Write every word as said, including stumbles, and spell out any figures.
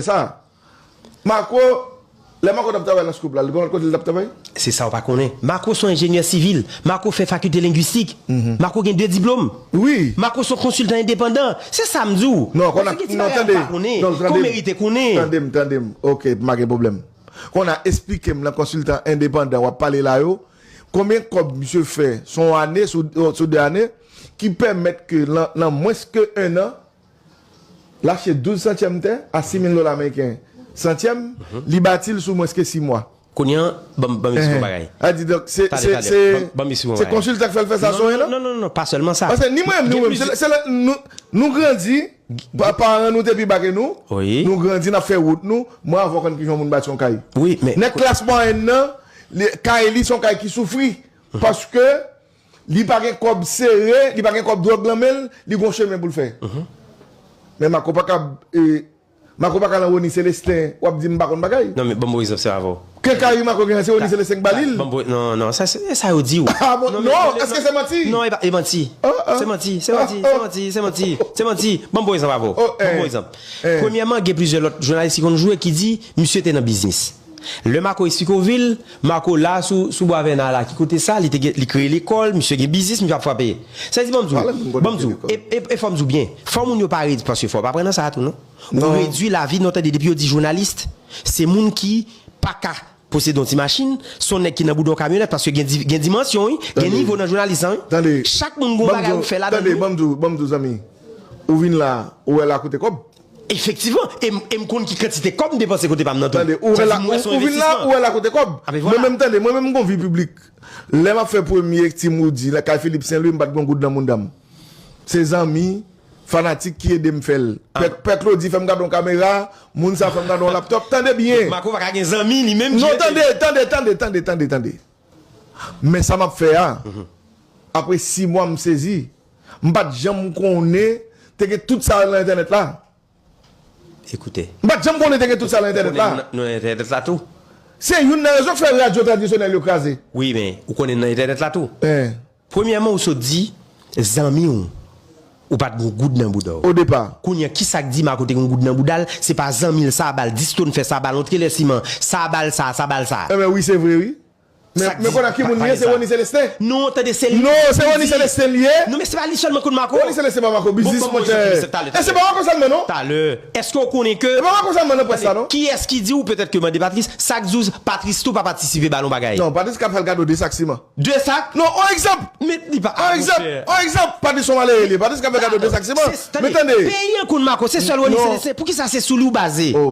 Sa. Marco, lè Marco t ap travay nan Scoop la, li konn kote li t ap travay? Se sa w pa konnen. Marco se yon enjenyè sivil. Marco fè fakilte lengwistik. Marco gen de diplòm. Wi. Marco se yon konsiltan endepandan. Se sa m di w. Non, konn a, non, tande. Non, tande. Konn merite konnen. Tande m, tande m. Ok, pa gen pwoblèm. Konn a, esplike m nan konsiltan endepandan w ap pale la yo, konbyen kòb misye fè sou yon ane, sou, sou de ane, ki pèmèt ke nan, nan mwens ke en an, l achte douz santyèm tè a sis mil dola ameriken santyèm, li bati l sou mwens ke sis mwa. Kounye a, ban m, ban m eksplike yon bagay. A di, donk, se, se, se, se konsiltan k fè l fè sa sou en an? Non, non, non, non, pa sèlman sa. Paske ni mwen menm, ni mwen menm, se, se lè nou, nou grandi, pa, paran nou te pi ba ke nou, nou grandi, n ap fè wout nou, mwen avè w konn kijan yon moun bati yon kay. Wi, men nèg klas mwayèn nan, kay li se yon kay ki soufri. Paske li pa gen kòb sere, li pa gen kòb dwòg nan men l, li gon chemen pou l fè. Men Marco pa ka, e, Marco pa ka nan Rony Celestin, w ap di m pa konn bagay. Non, men ban m bon egzanp, se avè w. Kenkayri Marco gen, se Rony Celestin k ba li l. Non, non, sa, se sa yo di w. Ah bon, non, èske se manti? Non, e manti. Se manti, se manti, se manti, se manti, se manti. Ban m bon egzanp avè w. Ban m bon egzanp. Premyèman, gen plizyè lòt jounalis ki konn jwe ki di, misye te nan biznis. Lè Marco esplike w vi l, Marco la sou, sou Bwa Vèna la, ki kote sa, li te gen, li kreye lekòl, misye gen biznis, misye ap frape. Sa di, ban m di w, ban m di w, e, e, e fò m di w byen, fò moun yo pa redi, paske fò w pa pran nan sa a tou, non. Ou redui lavi, non, tande, depi yo di jounalis, se moun ki pa ka posede yon ti machin, se yon nèg ki nan bouda yon kamyonèt, paske gen, gen dimansyon, wi, gen nivo nan jounalis, wi. Chak moun gon bagay ou fè ladan l, wi. Tande, ban m di w, ban m di w, zanmi, ou vin la, ou wè la koute kòb. Efektivman. E m konn ki kantite kòb m depanse kote pa m nan tou. Tande, ou wè la, ou vin la, ou wè la kote kòb. Mwen menm, tande, mwen menm m gon vi piblik. Lè m ap fè premye Team Roody nan kay Philippe Saint Louis, m pa t gen yon goud nan mouda m. Se zanmi, fanatik ki ede m fè l. Pè Claudy fè m gade yon kamera, moun sa fè m gade yon laptòp. Tande byen. Marco pa ka gen zanmi li menm ki ede. Non, tande, tande, tande, tande, tande, tande. Men sa m ap fè a, apre sis mwa m sezi. M pa t janm konnen te gen tout sa nan entènèt la. Ekoute. M pa t janm konnen te gen tout sa nan entènèt la. Nou nan entènèt la tou. Se youn nan rezon k fè radyo tradisyonèl yo kraze. Wi, men ou konnen nan entènèt la tou. Premyèman, ou sot di, zanmi w, ou pa t gen yon goud nan bouda w. Odepa. Kounye a, kisa k di Marco te gen yon goud nan bouda l? Se pa zanmi l sa ba l dis ton fè, sa ba l yon trelè siman, sa ba l sa, sa ba l sa. Enben wi, se vre wi. Men, men konnen ki moun li ye, se Rony Celestin. Non, tande, se li. Non, se Rony Celestin li ye. Non, men se pa li sèlman konn Marco. Rony Celestin pa Marco, biznis mwen chè. E se pa Marco sèlman non. Talè. Èske w konnen ke... E pa Marco sèlman nan près la non. Kiyès ki di w, petèt ke mande Patrice, sa k di w Patrice tou pa patisipe ba l yon bagay? Non, Patrice ka fè l kado de sak siman. De sak? Non, on egzanp. Men li pa... On egzanp, on egzanp, Patrice yon malere li ye. Patrice ka fè kado de sak siman. Men tande. Peyi an konn Marco, se sèl Rony Celestin. Poukisa se sou li w baze?